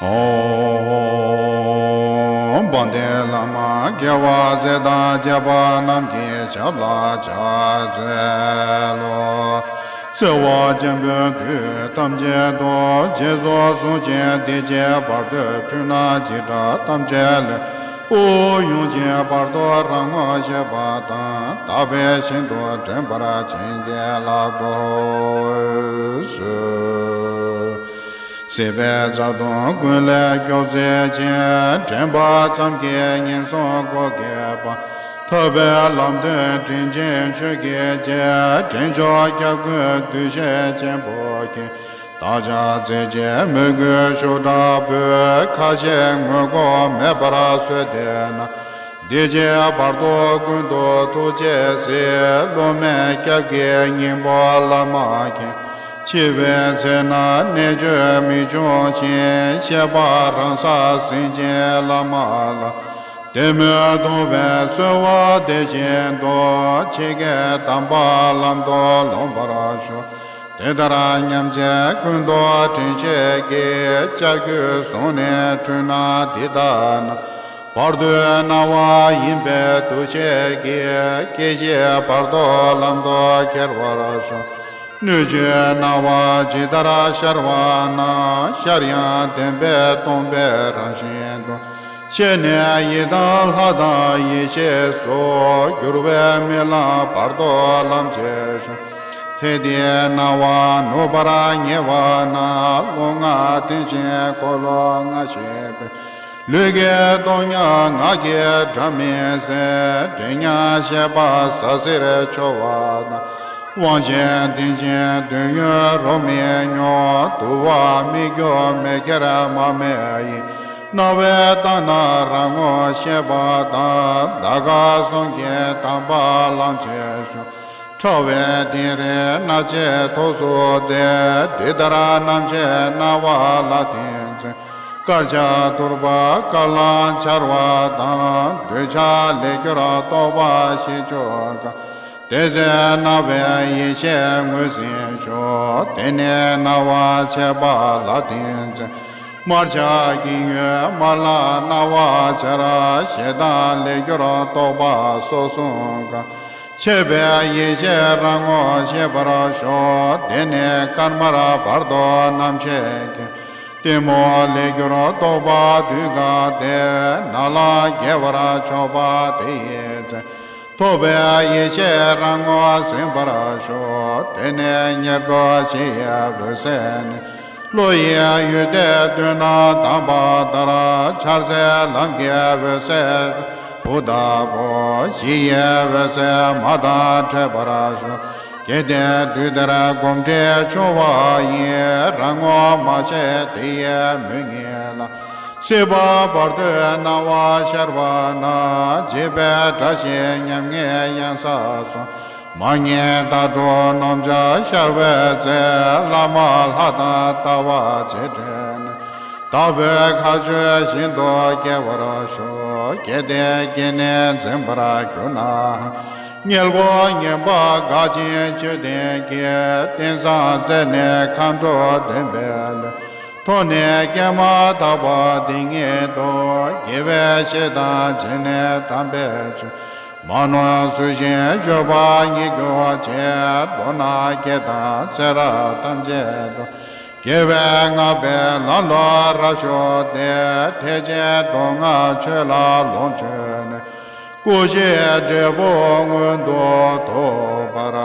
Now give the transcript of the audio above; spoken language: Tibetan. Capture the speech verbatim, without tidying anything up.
ཨོཾ། དཔལ་ལྡན་བླ་མ་རྒྱལ་བ་སྲས་དང་བཅས་པ་རྣམས་ཀྱི་ཞབས་ལ་ཕྱག་འཚལ་ལོ། བརྩེ་བ་ཆེན་པོས་དུས་ཐམས་ཅད་དུ། རྗེས་སུ་བཟུང་ཞིང་འདི་ཕྱི་བར་དུ། འཁྲུལ་སྣང་འཇིགས་སྐྲག་ཐམས་ཅད་ལས། དབུགས་དབྱུང་ཞིང་བར་དོ་རང་ངོ་ཤེས་པ་དང་། དག་པའི་ཞིང་དུ་འདྲེན་པར་བྱིན་གྱིས་བརླབ་ཏུ་གསོལ། སྲིད་པའི་རྩ་ལྟུང་ཀུན་ལས་སྐྱོབ་མཛད་ཅིང་། དྲན་པ་ཙམ་གྱིས་ངན་སོང་འགོག་བགྱིད་པ། ཐར་པའི་ལམ་སྟོན་དྲིན་ཅན་ཆོས་ཀྱི་རྗེ། དྲིན་ཅན་སྐྱབས་མགོན་གདུལ་བྱའི་མཆེད་པོ་མཁྱེན། བདག་ཅག་ཚེ་གཅིག་མོས་གུས་ཤུགས་དྲག་པོས། ཁ་ཞེ་ངོ་ལྐོག་མེད་པར་བཟོད་དེ་ན། འདི་ཕྱི་བར་དོ་ཀུན་ཏུ་ཐུགས་རྗེས་གཟིགས། བསླུ་མེད་སྐྱབས་ཀྱི་སྙིང་པོ་བླ་མ་མཁྱེན། འཆི་བའི་ཚེ་ན་གནད་གཅོད་མི་འབྱུང་ཞིང་། ཤེས་པ་རང་སར་ཟིན་ཅིང་བླ་མ་ལ། དད་མོས་གདུང་བས་གསོལ་བ་འདེབས་བཞིན་དུ། འཆི་ཁའི་དམ་པ་ལམ་དུ་ལོངས་པར་ཤོག། དེ་ལྟར་མཉམ་རྗེས་ཀུན་ཏུ་དྲིན་ཆེ་གིས། ལྕགས་ཀྱུས་བཟུང་ནས་འཁྲུལ་སྣང་འདི་དག་ན། བར་དོའི་སྣང་བ་ཡིན་པའི་འདུ་ཤེས་ཀྱིས། སྐྱེ་ཤི་བར་དོ་ལམ་དུ་ཁྱེར་བར་ཤོག། སྣོད་བཅུད་སྣང་བ་ཇི་ལྟར་ཤར་བ་ན། ཤར་ཡང་བདེན་པས་སྟོང་པའི་རང་བཞིན་དུ། ཤེས་ནས་ཡི་དམ་ལྷ་དང་ཡེ་ཤེས་སུ། འགྱུར་བའི་རྨི་ལམ་བར་དོ་ལམ་ཆེ་ཤོས། ཚེ་འདིའི་སྣང་བ་ནུབ་པར་ངེས་པ་ན། རླུང་ལྔ་བརྟན་ཞིང་འཁོར་ལོ་ལྔ་ཞིག་པའི། ལུས་ཀྱི་སྟོབས་ཉམས་ངག་གི་སྒྲ་མི་གསལ། འདྲེ་ཉག་ཤེས་པ་ཟ་ཟིར་འཕྱོ་བ་དང་། དབང་ཤེས་བརྟན་ཞིང་དུས་ཡུན་རོ་མི་མྱོང་། དུ་བ་སྨིག་རྒྱུ་མེ་ཁྱེར་མ་རྨོས་ཡིན། རྣ་བས་བཏང་ན་རང་ངོ་ཤེས་པ་དང་། འདའ་ཁ་གསུང་གི་དམ་པ་ལམ་ཆེ་ཤོས། ཕྲ་བའི་དིང་རི་སྣ་ལྕེའི་ཐོག་སུ་བསྡད། འདི་ལྟར་རྣམ་ཤེས་སྣང་བ་ལ་བརྟེན་ཚེ། དཀར་ཆ་ཐུར་པ་དཀར་ལམ་འཆར་བ་དང་། འདོད་ཆགས་ལས་གྱུར་རྟོག་པ་ཞི་བཅུག་ག། དེ་ཚེ་སྣང་བའི་ཡེ་ཤེས་ངོས་ཟིན་ཤོག། དེ་ནས་སྣང་བ་མཆེད་པ་ལ་བརྟེན་ཚེ། དམར་ཆ་ཀྱི་ཡུལ་དམར་ལམ་སྣང་བ་འཆར། ཞེ་སྡང་ལས་གྱུར་རྟོག་པ་སོ་སོ་གང་། མཆེད་པའི་ཡེ་ཤེས་རང་ངོ་ཤེས་པར་ཤོག། དེ་ནས་དཀར་དམར་བར་དོ་རྣམ་ཤེས་ཀྱི། གཏི་མུག་ལས་གྱུར་རྟོག་པ་དུད་ཀ་སྟེ། ནག་ལམ་རྒྱས་པར་ཕྱོགས་པ་དེ་ཡི་ཚེ། ཐོབ་པའི་ཡེ་ཤེས་རང་ངོ་ཟིན་པར་ཤོག། དེ་ནས་ཉེར་བསྡོགས་བཞི་ཡི་འོད་ཟེར་ནི། བློ་ཡི་ཡུལ་དེ་སྟོད་ན་དམ་པ་ལྟར། འཆར་ཚེ་ལམ་གྱི་འོད་ཟེར་བུ་ལྟ་བུ། གཞི་ཡི་འོད་ཟེར་མ་དང་འཕྲད་པར་ཤོག། གལ་ཏེ་དུས་དེར་གོམས་འདྲིས་ཆུང་བ་ཡིན། རང་ངོ་མ་ཤེས་དེ་ཡི་མོད་ཉིད་ལ། སྲིད་པ་བར་དོའི་སྣང་བ་ཤར་བ་ན། འཇིགས་པའི་དགྲ་ཞིག་ཉམ་ངའི་གཡང་ས་སོང་། མ་རྙེད་དྭ་ཕྲུག་སྣུམ་སྦྱར་ཤར་བའི་ཚེ། བླ་མ་ལྷ་དང་ལྟ་བ་ཇི་འདྲའི་ནི། དྭགས་པོའི་མཁའ་སྤྱོད་བཞིན་དུ་སྐྱེ་བར་ཤོག། གལ་ཏེ་སྐྱེས་ནས་འཛིན་པར་གྱུར་ན། མངལ་སྒོ་ངན་པ་འགག་ཅིང་ཆོས་ལྡན་གྱི། རྟེན་བཟང་བཙལ་ནས་མཁའ་འགྲོ་འདོན་པའི་ལུས། ཐོབ་ནས་སྐྱེས་མ་ཐག་པ་འདི་ཉིད་དུ། དགེ་བའི་བཤེས་དང་བྱས་ནས་དམ་པའི་ཆོས། མ་ནོར་ཚུལ་བཞིན་སྤྱོད་པ་ཉིད་གྱུར་ཅིག། མདོར་ན་སྐྱེ་དང་ཚེ་རབས་ཐམས་ཅད་དུ། དགེ་བའི་བསྔགས་པས་ལམ་ལ་རབ་ཞུགས་ཏེ། ཐེག་ཆེན་མདོ་སྔགས་ཆོས་ལ་ལོངས་སྤྱོད་ནས། སྐུ་གཤེགས་འབྲས་བུ་མངོན་དུ་ཐོབ་པར།